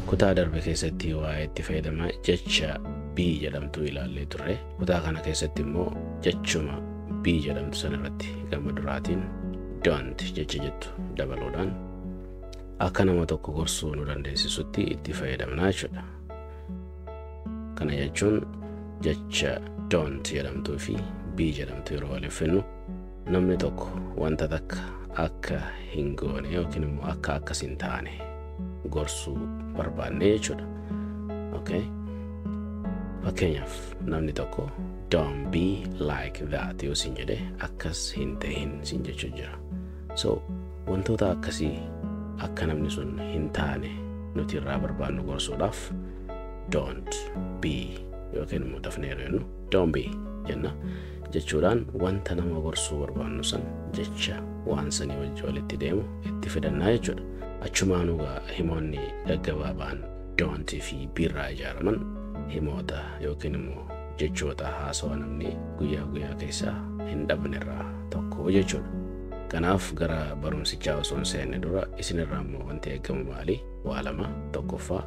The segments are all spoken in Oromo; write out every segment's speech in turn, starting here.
Kutaa darbe keessatti waa'ee itti fayyadama jecha be jedhamtu ilaallee turre. Kutaa kana keessatti immoo jechuma be jedhamtu sana irratti gama duraatiin don't jecha jettu dabaluudhaan akka nama tokko gorsuu nu dandeessisutti itti fayyadamna jechuudha. Kana jechuun jecha don't jedhamtuu fi be jedhamtu yeroo waliif finnu namni tokko wanta takka akka hin goone yookiin immoo akka akkas hin taane gorsuu barbaanne jechuudha. Okay? Fakkeenyaaf namni tokko don't be like that yoo siin jedhe akkas hin ta'in siin jechuu jira. So wantoota akkasii akka namni sun hin taane nuti irraa barbaannu gorsuudhaaf don't be yookiin immoo dafnee yeroo jennu don't be jenna jechuudhaan wanta nama gorsuu barbaannu san jecha waan sanii wajji walitti deemu itti fidannaa jechuudha. Achumaanuu himoonni gaggabaabaan don't fi be irraa ijaaraman himoota yookiin immoo jechoota haasawa namni guyyaa guyyaa keessaa hin dhabne irraa tokko jechuudha. Kanaaf gara barumsichaa osoo hin seenne dura isinirraa immoo wanti eegamu maali? Waa lama. Tokkoffaa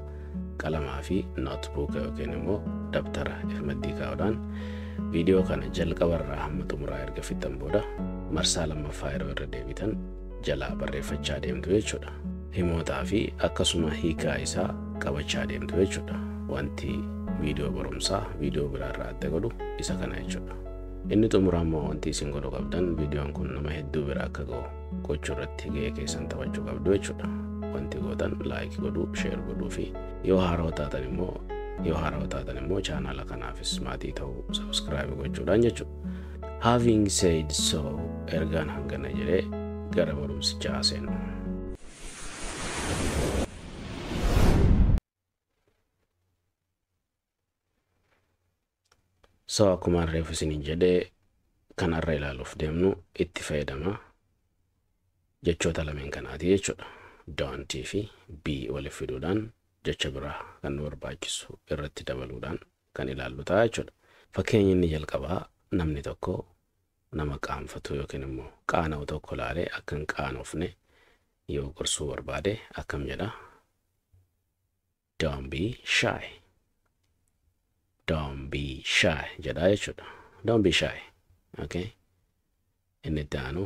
qalamaa fi notebook yookiin immoo dabtara if maddii kaa'uudhaan viidiyoo kana jalqabarraa hamma xumuraa erga fixan booda marsaa lammaffaa yeroo irra deebitan jalaa barreeffachaa deemtu jechuudha. Himootaa fi akkasuma hiikaa isaa qabachaa deemtu jechuudha. Wanti viidiyoo barumsaa viidiyoo biraarraa adda godhu isa kana jechuudha. Inni xumuraa immoo wanti isin godhuu qabdan viidiyoon kun nama hedduu bira akka ga'u gochuu irratti ga'ee keessan taphachuu qabdu jechuudha. Wanti gootan like godhuu, share godhuu fi yoo haarawaa taatan immoo chaanaala kanaafis maatii ta'uu subscribe gochuudhaan jechuudha. Having said so, ergaan hangana jedhee gara barumsichaa seennu. So akkuma reefu isiniin jedhee kanarra ilaaluuf deemnu itti fayyadama jechoota lameen kanaati jechuudha. Don't fi be waliif fiduudhaan jecha biraa kan nu barbaachisu irratti dabaluudhaan kan ilaallu ta'a jechuudha. Fakkeenyi inni jalqabaa namni tokko nama qaanfatu yookiin immoo qaana'u tokko ilaalee akka hin qaanofne yoo gorsuu barbaade akkam jedha? Don't be shy. Don't be shy jedha jechuudha. Don't be shy. Okay? Inni itti aanu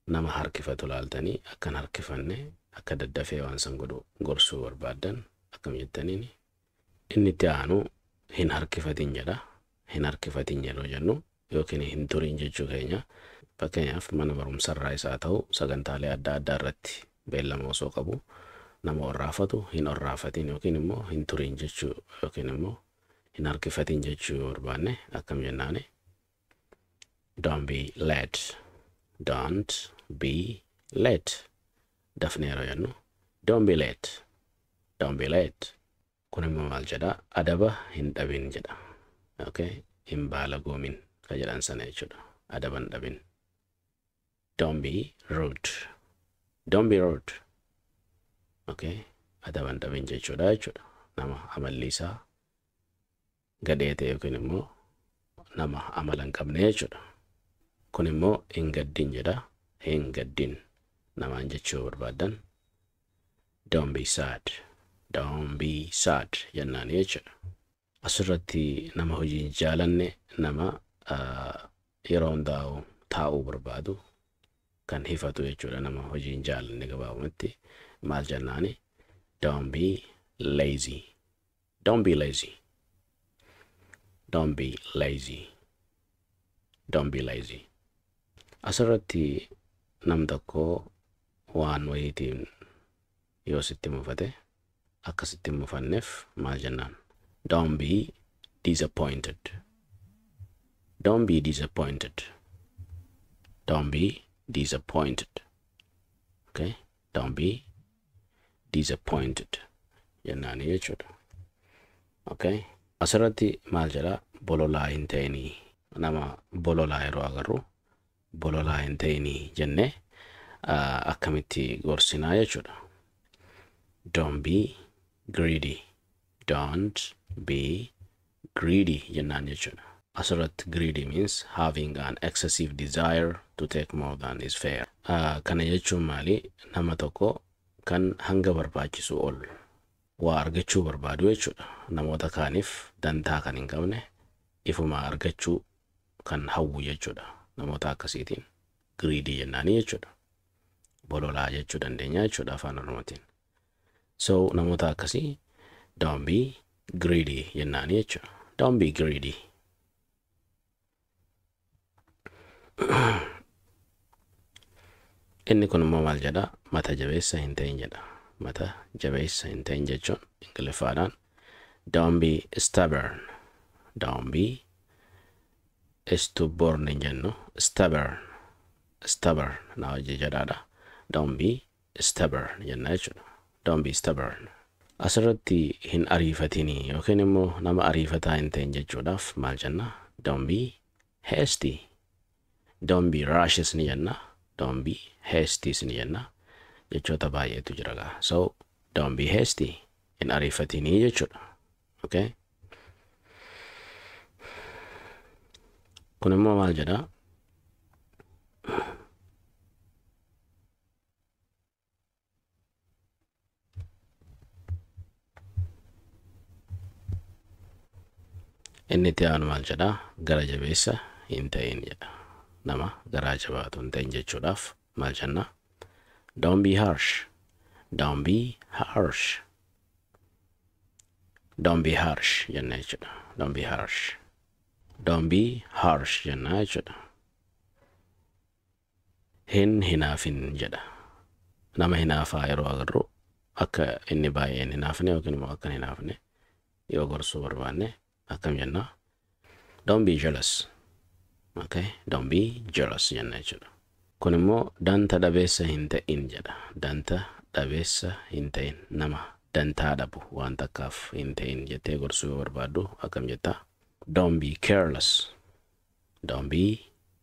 nama harkifatu ilaaltanii akka hin harkifanne akka daddafee waan san godhu gorsuu barbaaddan akkam jettaniini. Inni itti aanu hin harkifatin jedha. Hin harkifatin yeroo jennu yookiin hin turin jechuu keenya. Fakkeenyaaf mana barumsarraa isaa ta'u sagantaalee adda addaa irratti beellama osoo qabu nama orraafatu hin orraafatin yookiin immoo hin turin jechuu yookiin immoo hin harkifatin jechuu yoo barbaanne akkam jennaani? Don't be late. Don't be late. Dafnee yeroo jennu don't be late. Don't be late. Kun immoo maal jedha? Adaba hin dhabin jedha. Okay? Hin baalagoomin ka jedhan sana jechuudha. Adaba hin dhabin. Don't be rude. Don't be rude. Okay? Adaba hin dhabin jechuudha jechuudha. Nama amalli isaa gadhee ta'e yookiin immoo nama amala hin qabne jechuudha. Kun immoo hin gaddin jedha. Hin gaddin namaan jechuu barbaaddan don't be sad. Don't be sad jennaan jechuudha. Asirratti nama hojii hin jaalanne nama yeroo hundaa'u taa'uu barbaadu kan hifatu jechuudha. Nama hojii hin jaalanne gabaabumatti maal jennaani? Don't be lazy. Don't be lazy. Don't be lazy. Don't be lazy. Asirratti nam tokko waan wayiitiin yoo sitti mufate akka sitti hin mufanneef maal jennaan? Don't be disappointed. Don't be disappointed. Don't be disappointed. Okay? Don't be disappointed jennaani jechuudha. Okay? Asirratti maal jedha? Bololaa hin ta'inii. Nama bololaa yeroo agarru bololaa hin ta'inii jennee akkamitti gorsinaa jechuudha. Don't be greedy. Don't be greedy jennaan jechuudha. Asirratti greedy means having an excessive desire to take more than is fair. Kana jechuun maali? Nama tokko kan hanga barbaachisu ol Waa argachuu barbaadu jechuudha. Namoota kaaniif dantaa kan hin qabne ifuma argachuu kan hawwu jechuudha. Namoota akkasiitiin greedy jennaanii jechuudha. Bololaa jechuu dandeenya jechuudha afaan Oromootiin. So namoota akkasii don't be greedy jennaanii jechuudha. Don't be greedy. Inni kun immoo maal jedha? Mata jabeessa hin ta'in jedha. Mata jabeessa hin ta'in jechuun Ingiliffaadhaan don't be stubborn. Don't be stubborn hin jennu. Stubborn. Stubborn na hojii jedhaadha. Don't be stubborn jenna jechuudha. Don't be stubborn. Asirratti hin ariifatinii yookiin immoo nama ariifataa hin ta'in jechuudhaaf maal jenna? Don't be hasty. Don't be rushes ni jenna. Don't be hasty ni jenna. Jechoota baay'eetu jira gaa. So don't be hasty. Hin ariifatinii jechuudha. Okay? Kun immoo maal jedha? Inni itti aanu maal jedha? Gara jabeessa hin ta'in jedha. Nama garaa jabaatu hin ta'in jechuudhaaf maal jenna? Don't be harsh. Don't be harsh. Don't be harsh jenna jechuudha. Don't be harsh. Don't be harsh jenna jechuudha. Hin hinaafin jedha. Nama hinaafaa yeroo agarru akka inni baay'een hinaafne yookiin immoo akka hin hinaafne yoo gorsuu barbaanne akkam jenna? Don't be jealous. Okay? Don't be jealous jenna jechuudha. Kun immoo danta dhabeessa hin ta'in jedha. Danta dhabeessa hin ta'in, nama dantaa dhabu waan takkaaf hin ta'in jettee gorsuu yoo barbaaddu akkam jettaa? Don't be careless. Don't be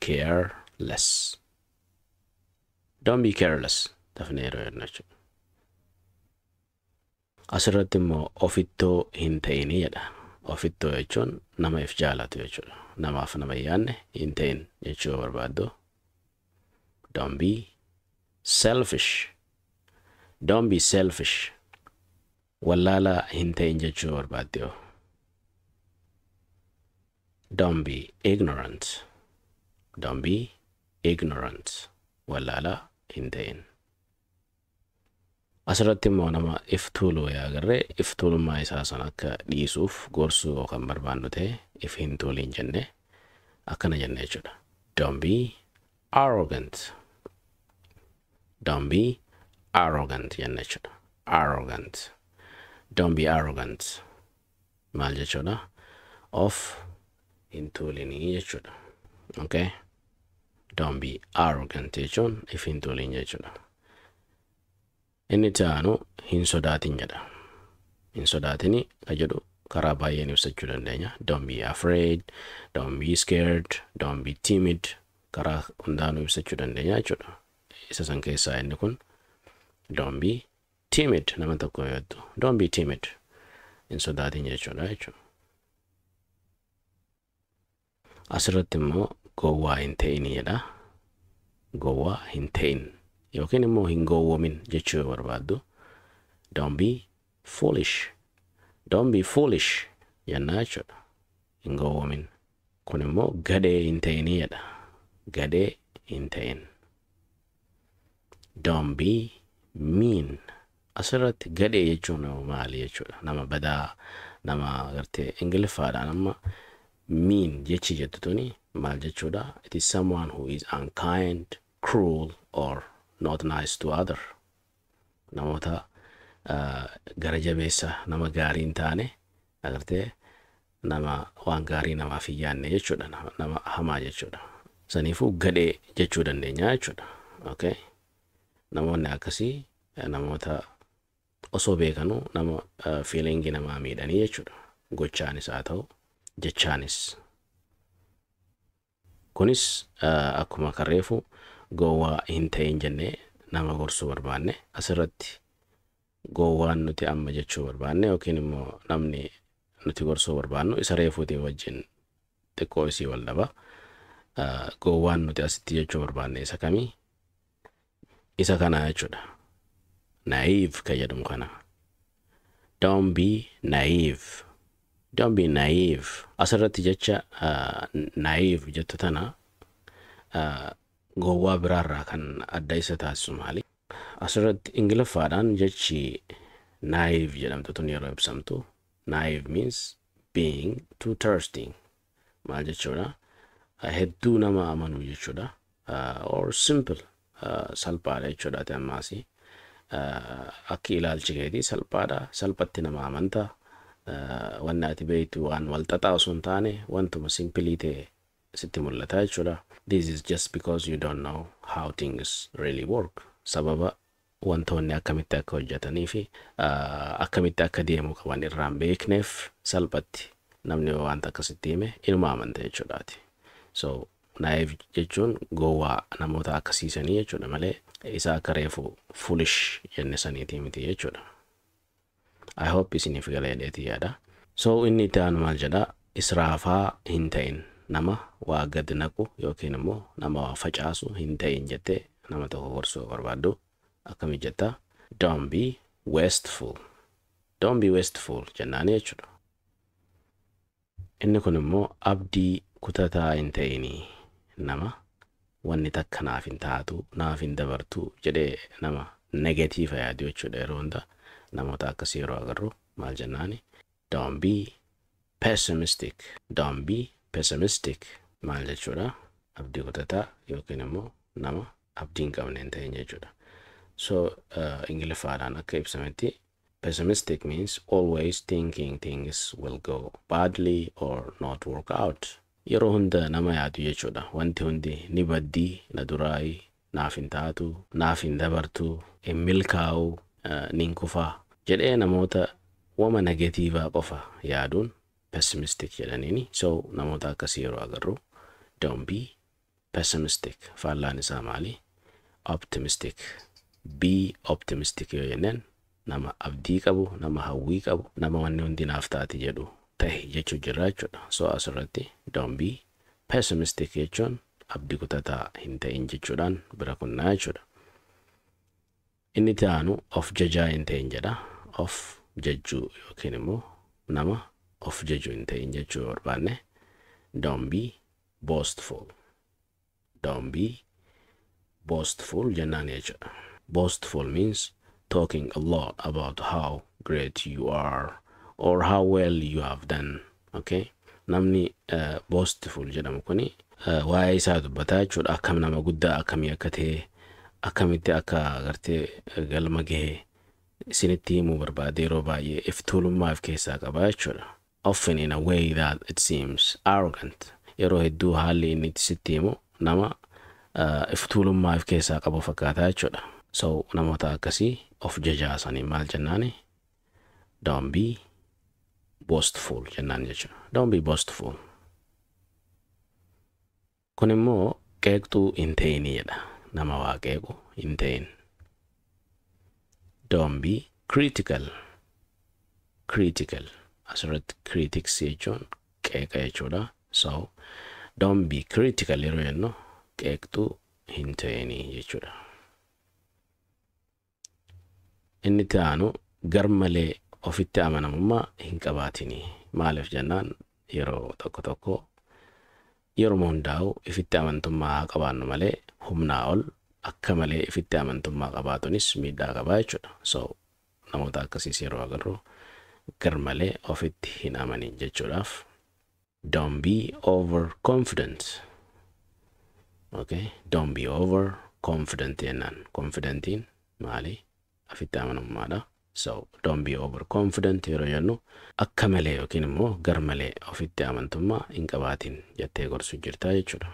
careless. Don't be careless. Dafnee yeroo jennu jechuudha. Asirratti immoo ofittoo hin ta'inii jedha. Ofittoo jechuun nama if jaalatu jechuudha. Namaaf nama hin yaadne hin ta'in jechuu yoo barbaaddu. Don't be selfish. Don't be selfish. Wallaalaa hin ta'in jechuu yoo barbaadde yoo. Don't be ignorant. Don't be ignorant. Wallaalaa hin ta'in. Asirratti immoo nama if tuuluu yaa agarree if tuulummaa isaa sana akka dhiisuuf gorsuu yoo kan barbaannu ta'e if hin tuuliin jenne akkana jenne jechuudha. Don't be arrogant. Don't be arrogant jenne jechuudha. Arrogant. Don't be arrogant. Maal jechuudha? Of hin tuulinii jechuudha. Okay? Don't be arrogant jechuun if hin tuulin jechuudha. Inni itti aanu hin sodaatin jedha. Hin sodaatini ka jedhu karaa baay'een ibsachuu dandeenya. Don't be afraid, don't be scared, don't be timid. Karaa hundaanuu ibsachuu dandeenya jechuudha. Isa san keessaa inni kun don't be timid nama tokko yoo jettu. Don't be timid. Hin sodaatin jechuudha jechuudha. Asirratti immoo gowwaa hin ta'in jedha. Gowwaa hin ta'in yookiin immoo hin gowwoomin jechuu yoo barbaaddu don't be foolish. Don't be foolish jennaa jechuudha. Hin gowwoomin. Kun immoo gadhee hin ta'inii jedha. Gadhee hin ta'in. Don't be mean. Asirratti gadhee jechuun maali jechuudha? Nama badaa, nama gartee Ingiliffaadhaan amma mean jechi jettu tuni maal jechuudha? It is someone who is unkind, cruel or not nice to other. Namoota gara jabeessa, nama gaarii hin taane, agartee nama waan gaarii namaaf hin yaadne jechuudha. Nama hamaa jechuudha. Saniifuu gadhee jechuu dandeenya jechuudha. Okay? Namoonni akkasii namoota osoo beekanuu nama feelingii namaa miidhanii jechuudha. Gochaanis haa ta'u jechaanis. Kunis akkuma karreefu gowwaa hin ta'in jennee nama gorsuu barbaanne asirratti gowwaan nuti amma jechuu barbaanne yookiin immoo namni nuti gorsuu barbaannu isa reefuutiin wajjin xiqqoo isii wal dhaba. Gowwaan nuti asitti jechuu barbaanne isa kamii? Isa kana jechuudha. Naive kan jedhamu kana. Don't be naive. Don't be naive. Asirratti jecha naive jettu tana gowwaa biraarraa kan adda isa taasisu maali? Asirratti Ingiliffaadhaan jechi naive jedhamtu tun yeroo ibsamtu, naive means being too trusting. Maal jechuudha? Hedduu nama amanuu jechuudha. Or simple, salphaadha jechuudha. Ati ammaasi akki ilaalchi keetii salphaadha. Salphatti nama amanta. Wanni ati beektu waan wal xaxaa osoo hin taane wantuma simple ta'e sitti mul'ata jechuudha. This is just because you don't know how things really work. Sababa wantoonni akkamitti akka hojjetanii fi akkamitti akka deemuu qaban irraa hin beekneef salphatti namni wanta akkasitti hime inuma amanta jechuudhaati. So naive jechuun gowwaa namoota akkasiisanii jechuudha malee isa akka reefu foolish jenne saniitii miti jechuudha. I hope isiniif galee dheetii yaada. So inni itti aanu maal jedha? Israafaa hin ta'in, nama waa gad naqu yookiin immoo nama waa facaasu hin ta'in jettee nama tokko gorsuu barbaaddu akkami jetta? Don't be wasteful. Don't be wasteful jennaani jechuudha. Inni kun immoo abdii kutataa hin ta'inii, nama wanni takka naaf hin taatu, naaf hin dabartu jedhee nama negative yaadu jechuudha. Yeroo hunda namoota akkasii yeroo agarru maal jennaani? Don't be pessimistic. Don't be pessimistic maal jechuudha? Abdii kutataa yookiin immoo nama abdii hin qabne hin ta'in jechuudha. So Ingiliffaadhaan akka ibsametti, pessimistic means always thinking things will go badly or not work out. Yeroo hunda nama yaadu jechuudha. Wanti hundi ni baddii, na duraayi, naaf hin taatu, naaf hin dabartu, hin milkaa'u, nin kufaa jedhee namoota wama negative qofa yaaduun pessimistic jedhaniini. So namoota akkasii yeroo agarru, don't be pessimistic. Faallaan isaa maali? Optimistic. Be optimistic yoo jenneen nama abdii qabu, nama hawwii qabu, nama wanni hundi naaf taati jedhu ta'e jechuu jirra jechuudha. So asirratti don't be pessimistic jechuun abdii kutataa hin ta'in jechuudhaan bira kunnaa jechuudha. Inni itti aanu of jajaa hin ta'in jedha. Of jajjuu yookiin immoo nama of jajuu hin ta'in jechuu barbaanne, don't be boastful. Don't be boastful jennaan jechuudha. Boastful means talking a lot about how great you are or how well you have done. Okay? Namni boastful jedhamu kuni waa'ee isaa dubbataa jechuudha. Akkam nama guddaa akkamii akka ta'e, akkamitti akka gartee galma gahe isinitti himuu barbaade, yeroo baay'ee iftuulummaa of keessaa qaba jechuudha. Often in a way that it seems arrogant. Yeroo hedduu haalli inni itti sitti himu nama iftuulummaa of keessaa qabu fakkaataa jechuudha. So namoota akkasii of jajaasanii maal jennaani? Don't be boastful jennaan jechuudha. Don't be boastful. Kun immoo qeeqxuu hin ta'inii jedha. Nama waa qeequ hin ta'in. Don't be critical. Critical. Asirratti critics jechuun qeeqa jechuudha. So don't be critical yeroo jennu qeeqxuu hin ta'inii jechuudha. Inni itti aanu garmalee ofitti amanamummaa hin qabaatinii. Maaliif jennaan, yeroo tokko tokko, yeroo hundaa'u ifitti amantummaa haa qabaannu malee humnaa ol akka malee ifitti amantummaa qabaatunis miidhaa qabaa jechuudha. So namoota akkasiis yeroo agarru garmalee ofitti hin amanin jechuudhaaf, don't be overconfident. Okay, don't be overconfident jennaan. Confidentiin maali? Ofitti amanamummaadha. So don't be overconfident yeroo jennu akka malee yookiin immoo gar malee ofitti amantummaa hin qabaatin jettee gorsuu jirta jechuudha.